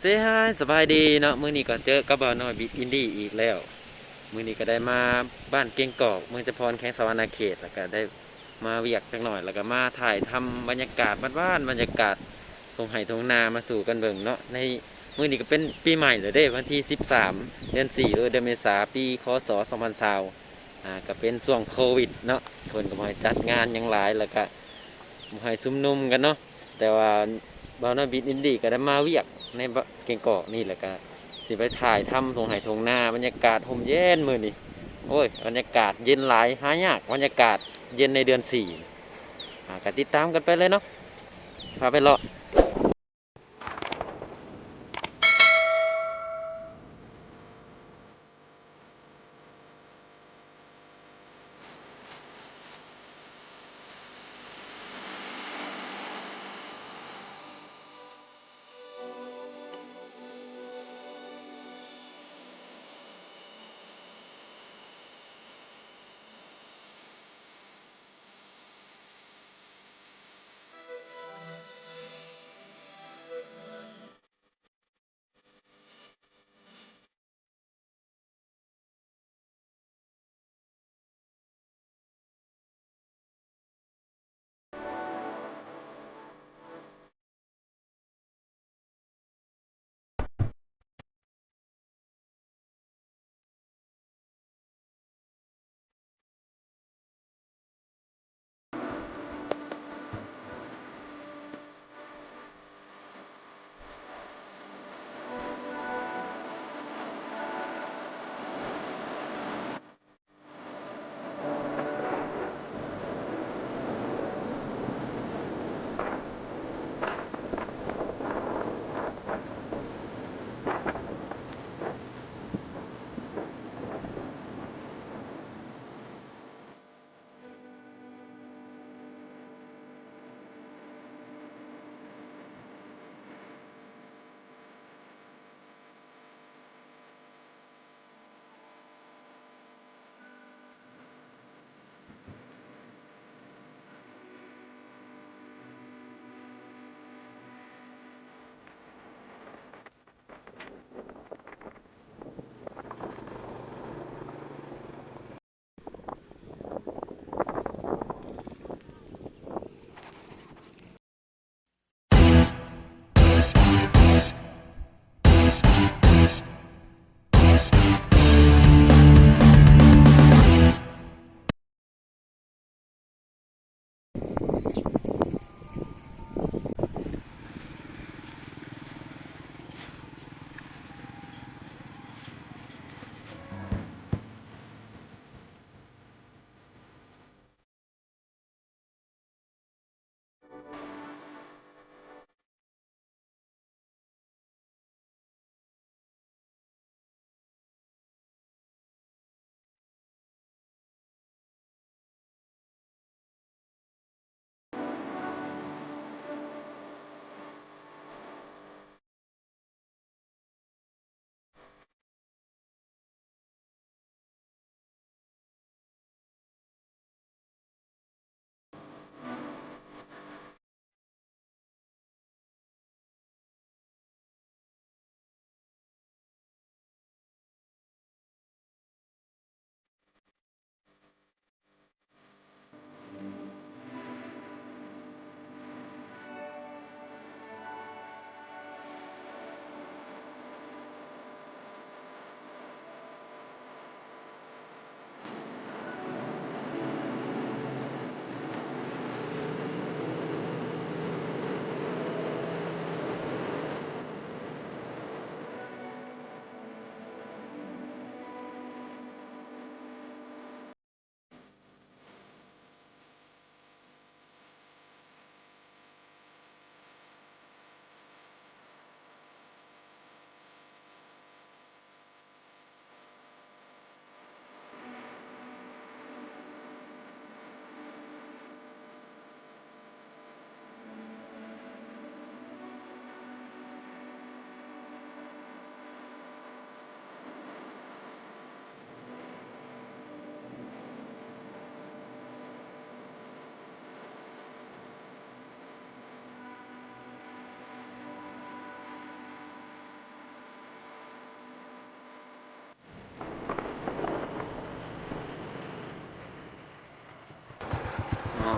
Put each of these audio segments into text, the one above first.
Say hi ສະບາຍດີເນາະ, ມື້ນີ້ກໍເຈີກັບບ່າວນ້ອຍບິດອິນດີອີກແລ້ວ. ມື້ນີ້ກໍໄດ້ມາບ້ານເກງກອກ ເມືອງຈຳພອນ ແຂວງສະຫວັນນະເຂດ ແລ້ວກໍໄດ້ມາວຽກຈັກໜ້ອຍ ແລ້ວກໍມາຖ່າຍທຳບັນຍາກາດບ້ານໆ ບັນຍາກາດທົ່ງໄຮ່ທົ່ງນາມາສູ່ກັນເບິ່ງເນາະ. ໃນມື້ນີ້ກໍເປັນປີໃໝ່ແລ້ວເດ້ ວັນທີສິບສາມ ເດືອນສີ່ ຫຼືເດືອນເມສາ ປີ ຄ.ສ. ສອງພັນຊາວ ອ່າ ກໍເປັນຊ່ວງໂຄວິດເນາະ ເພິ່ນກໍບໍ່ໃຫ້ຈັດງານຫຍັງຫຼາຍ ແລ້ວກໍບໍ່ໃຫ້ຊຸມນຸມກັນເນາະ. ແຕ່ວ່າບ່າວນ້ອຍບິດອິນດີກໍໄດ້ມາວຽກໃນບະ ເກງກອກນີ້ ແລ້ວກໍຊິໄປຖ່າຍທຳທົ່ງໄຮ່ທົ່ງນາ ບັນຍາກາດຮົ່ມເຢັນມື້ນີ້. ໂອ້ຍ ບັນຍາກາດເຢັນຫຼາຍ ຫາຍາກບັນຍາກາດເຢັນໃນເດືອນສີ່. ອ່າ ກໍຕິດຕາມກັນໄປເລີຍເນາະ ພາໄປເລາະ.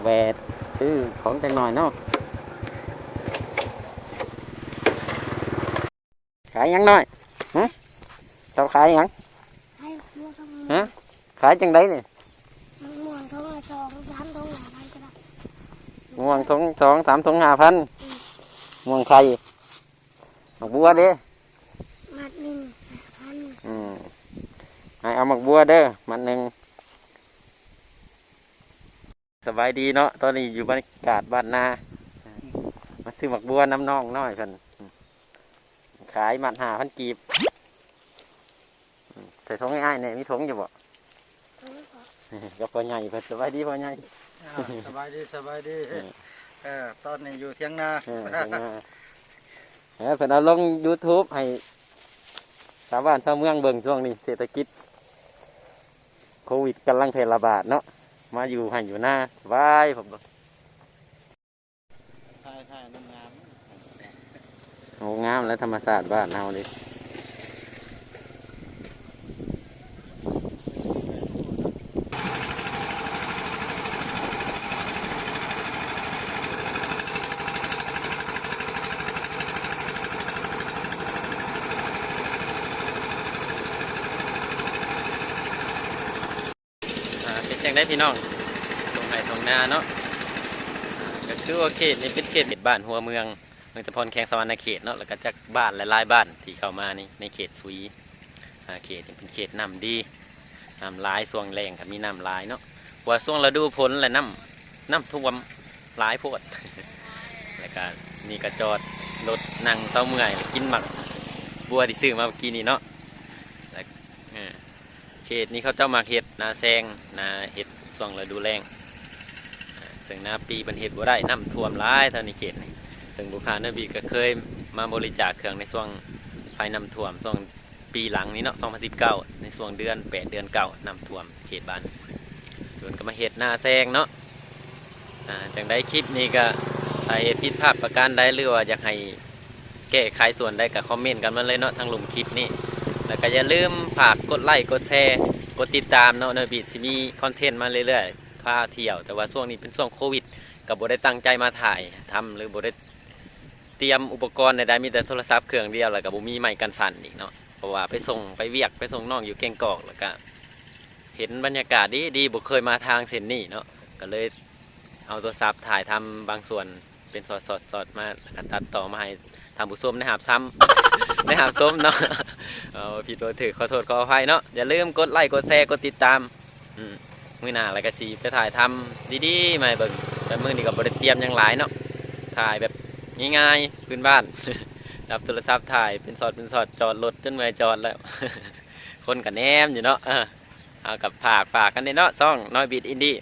ແວ່ຊື້ຂອງຈັກໜ່ອຍເນາະ. ຂາຍຫຍັງນ້ອຍ? ຫຶ? ເຈົ້າຂາຍຫຍັງ? ຂາຍໝາກມ່ວງ ຫະ? ຂາຍຈັ່ງໃດນີ້? ໝາກມ່ວງຖົງລະສອງ ສາມຖົງຫ້າພັນກໍໄດ້. ໝາກມ່ວງຖົງສອງ ສາມຖົງຫ້າພັນ. ອືມ ໝາກມ່ວງໄຂ່ ໝາກບົວເດ້? ມັດໜຶ່ງຫ້າພັນ. ອືມ ໃຫ້ເອົາໝາກບົວເດີ ມັດໜຶ່ງ. ສະບາຍດີເນາະ ຕອນນີ້ຢູ່ບັນຍາກາດບ້ານນາ ມາຊື້ໝາກບົວນຳນ້ອງນ້ອຍເພິ່ນ ຂາຍມັດຫ້າພັນກີບ. ໃສ່ຖົງໃຫ້ອ້າຍແດ່ ມີຖົງຢູ່ບໍ່? ກັບພໍ່ໃຫຍ່ເພິ່ນ. ສະບາຍດີພໍ່ໃຫຍ່. ອ່າ ສະບາຍດີ ສະບາຍດີ. ເອີ ເອີ ຕອນນີ້ຢູ່ຖຽງນາ ເອີ ຖຽງນາ. ເອີ ເພິ່ນເອົາລົງຢູທູບໃຫ້ຊາວບ້ານຊາວເມືອງເບິ່ງ. ຊ່ວງນີ້ເສດຖະກິດໂຄວິດກຳລັງແຜ່ລະບາດເນາະ ມາຢູ່ໄຮ່ຢູ່ນາສະບາຍ. ຖ່າຍ ຖ່າຍນຳງາມ. ໂອ້ ງາມແລ້ວ ທຳມະຊາດບ້ານເຮົາເດ້. ອ່າ ເປັນຈັ່ງໃດພີ່ນ້ອງ ທົ່ງໄຮ່ທົ່ງນາເນາະ? ອ່າ ກໍຄືວ່າເຂດນີ້ເປັນເຂດ ເຂດບ້ານຫົວເມືອງ ເມືອງຈຳພອນ ແຂວງສະຫວັນນະເຂດເນາະ, ແລ້ວກໍຈັກບ້ານຫຼາຍໆບ້ານທີ່ເຂົ້າມາໃນ ໃນເຂດສຸຍ. ອ່າ ເຂດນີ້ເປັນເຂດນ້ຳດີ ນ້ຳຫຼາຍ ຊ່ວງແລ້ງກໍມີນ້ຳຫຼາຍເນາະ, ເພາະວ່າຊ່ວງລະດູຝົນແລ້ວນ້ຳ ນ້ຳຖ້ວມຫຼາຍໂພດ. ແລ້ວກໍນີ້ກໍຈອດລົດນັ່ງເຊົາເມື່ອຍ ແລ້ວກິນໝາກບົວທີ່ຊື້ມາເມື່ອກີ້ນີ້ເນາະ. ແລ້ວ ເອີ ເຂດນີ້ເຂົາເຈົ້າມັກເຮັດນາແຊງ ນາເຮັດຊ່ວງລະດູແລ້ງ ເຊິ່ງນາປີເພິ່ນເຮັດບໍ່ໄດ້ ນ້ຳຖ້ວມຫຼາຍ. ທາງນີ້ເຂດນີ້ ເຊິ່ງບຸບພານ້ອຍບີກໍເຄີຍມາບໍລິຈາກເຄື່ອງໃນຊ່ວງໄພນ້ຳຖ້ວມ ຊ່ວງປີຫຼັງນີ້ເນາະ ສອງພັນສິບເກົ້າ ໃນຊ່ວງເດືອນແປດ ເດືອນເກົ້າ ນ້ຳຖ້ວມເຂດບ້ານ ເພິ່ນກໍມາເຮັດນາແຊງເນາະ. ອ່າ ຈັ່ງໃດຄລິບນີ້ກໍ ຖ້າເຮັດຜິດພາດປະການໃດ ຫຼືວ່າຢາກໃຫ້ ແກ້ໄຂສ່ວນໃດກໍຄອມເມັນກັນມາເລີຍເນາະ ທາງລຸ່ມຄລິບນີ້. ແລ້ວກໍຢ່າລືມຝາກກົດໄລ ກົດແຊ ກົດຕິດຕາມເນາະ, ນ້ອຍບີດຊິມີຄອນເທັນມາເລື້ອຍໆ ພາທ່ຽວ. ແຕ່ວ່າຊ່ວງນີ້ເປັນຊ່ວງໂຄວິດ ກໍບໍ່ໄດ້ຕັ້ງໃຈມາຖ່າຍທຳ ຫຼືບໍ່ໄດ້ຕຽມອຸປະກອນໃດໆ, ມີແຕ່ໂທລະສັບເຄື່ອງດຽວ ແລ້ວກໍບໍ່ມີໄມກັນສັ່ນອີກເນາະ, ເພາະວ່າໄປສົ່ງ ໄປວຽກ ໄປສົ່ງນ້ອງຢູ່ແກ້ງກອກ ແລ້ວກໍເຫັນບັນຍາກາດດີໆ, ບໍ່ເຄີຍມາທາງເສັ້ນນີ້ເນາະ, ກໍເລີຍເອົາໂທລະສັບຖ່າຍທຳບາງສ່ວນ ເປັນຊອດໆໆມາ ແລ້ວກໍຕັດຕໍ່ມາໃຫ້ທ່ານຜູ້ຊົມໄດ້ຮັບຊຳ ໄດ້ຮັບຊົມເນາະ. ເອົາ ຜິດບໍ່ຖືກ ຂໍໂທດຂໍອະໄພເນາະ. ຢ່າລືມກົດໄລ ກົດແຊ ກົດຕິດຕາມ. ອືມ ມື້ໜ້າແລ້ວກໍຊິໄປຖ່າຍທຳດີໆມາໃຫ້ເບິ່ງ. ແຕ່ມື້ນີ້ກໍບໍ່ໄດ້ຕຽມຫຍັງຫຼາຍເນາະ, ຖ່າຍແບບງ່າຍໆ ພື້ນບ້ານ ຈັບໂທລະສັບຖ່າຍເປັນຊອດເປັນຊອດ, ຈອດລົດຈົນເມື່ອຍຈອດແລ້ວ ຄົນກໍແນມຢູ່ເນາະ. ເອີ ເຮົາກໍຝາກ ຝາກກັນເດ້ເນາະ ຊ່ອງນ້ອຍບີດອິນດີ້.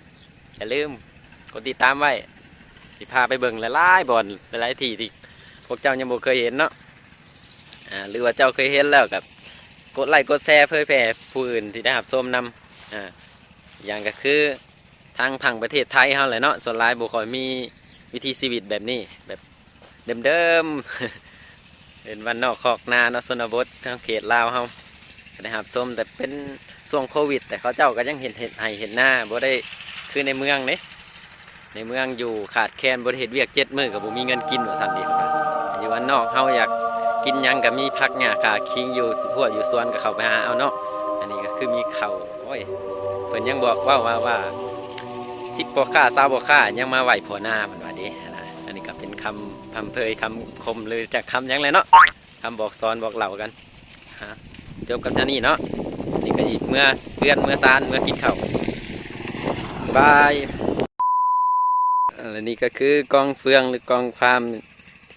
ຢ່າລືມກົດຕິດຕາມໄວ້ ຊິພາໄປເບິ່ງຫຼາຍໆບ່ອນ ຫຼາຍໆທີ່ ທີ່ພວກເຈົ້າຍັງບໍ່ເຄີຍເຫັນເນາະ. ອ່າ ຫຼືວ່າເຈົ້າເຄີຍເຫັນແລ້ວກໍກົດໄລກົດແຊເຜີຍແຜ່ຜູ້ອື່ນທີ່ໄດ້ຮັບຊົມນຳ. ອ່າ ອີກຢ່າງກໍຄືທາງຝັ່ງປະເທດໄທເຮົາແຫຼະເນາະ, ສ່ວນຫຼາຍບໍ່ຄ່ອຍມີວິຖີຊີວິດແບບນີ້ ແບບ ເດີມໆ ເປັນບ້ານນອກຄອກນາເນາະ, ຊົນນະບົດທາງເຂດລາວເຮົາ ກໍໄດ້ຮັບຊົມແຕ່ເປັນຊ່ວງໂຄວິດ, ແຕ່ເຂົາເຈົ້າກໍຍັງເຮັດ ເຮັດໄຮ່ເຮັດນາ, ບໍ່ໄດ້ຄືໃນເມືອງເດ້. ໃນເມືອງຢູ່ຂາດແຄນ ບໍ່ໄດ້ເຮັດວຽກເຈັດມື້ກໍບໍ່ມີເງິນກິນວ່າຊັ້ນເດ. ຢູ່ບ້ານນອກເຮົາຢາກກິນຫຍັງກໍມີຜັກຫຍ້າຂ່າຂີງຢູ່ຮົ້ວຢູ່ສວນ ກໍເຂົ້າໄປຫາເອົາເນາະ. ອັນນີ້ກໍຄືມີເຂົ້າ ໂອ້ຍ ເພິ່ນຍັງບອກເວົ້າວ່າ ວ່າ ສິບພໍ່ຄ້າ ຊາວພໍ່ຄ້າ ຍັງມາໄຫວ້ພໍ່ນາ ເພິ່ນວ່າເດ້. ອັນນີ້ກໍເປັນຄຳ ຄຳເຜີຍ ຄຳຄົມ ຫຼືຈັກຄຳຫຍັງແຫຼະເນາະ, ຄຳບອກສອນບອກເລົ່າກັນ. ອ່າ ຈົບກັນເທົ່ານີ້ເນາະ, ນີ້ກໍຊິເມືອເຮືອນເມືອຊານ ເມືອກິນເຂົ້າ. ບາຍ. ແລະນີ້ກໍຄືກອງເຟືອງ ຫຼືກອງຟາມ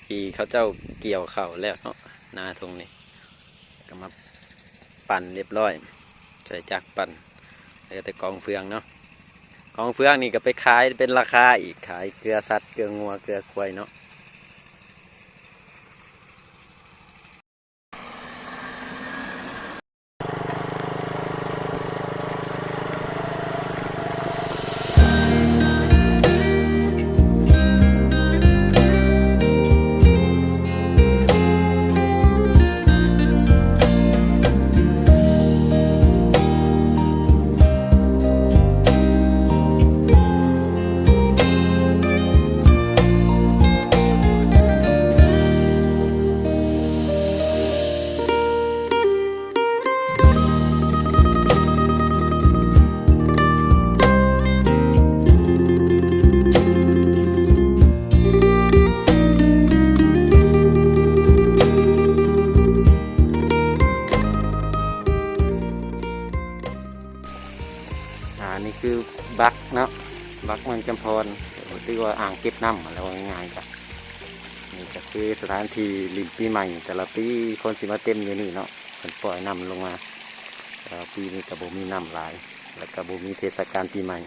ທີ່ເຂົາເຈົ້າກ່ຽວເຂົ້າແລ້ວເນາະ, ນາທົ່ງນີ້ ກໍມາ ປັ່ນຮຽບຮ້ອຍ ໃສ່ຈັກປັ່ນ ເຫຼືອແຕ່ກອງເຟືອງເນາະ. ກອງເຟືອງນີ້ກໍໄປຂາຍເປັນລາຄາອີກ, ຂາຍເກືອສັດ ເກືອງົວ ເກືອຄວາຍເນາະ. ວັດເມືອງຈຳພອນ ຖືວ່າອ່າງເກັບນ້ຳຫັ້ນແຫຼະ ເວົ້າງ່າຍໆ ກະ ນີ້ກະຄືສະຖານທີ່ຫຼິ້ນປີໃໝ່ ແຕ່ລະປີຄົນຊິມາເຕັມຢູ່ນີ້ເນາະ ເພິ່ນປ່ອຍນ້ຳລົງມາ. ແຕ່ວ່າປີນີ້ກະບໍ່ມີນ້ຳຫຼາຍ ແລ້ວກະບໍ່ມີເທດສະການປີໃໝ່.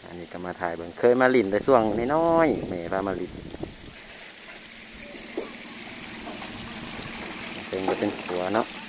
ອັນນີ້ກະມາຖ່າຍເບິ່ງ ເຄີຍມາຫຼິ້ນແຕ່ຊ່ວງນ້ອຍໆ ແມ່ພາມາຫຼິ້ນ. ເທິງກະເປັນຂົວເນາະ.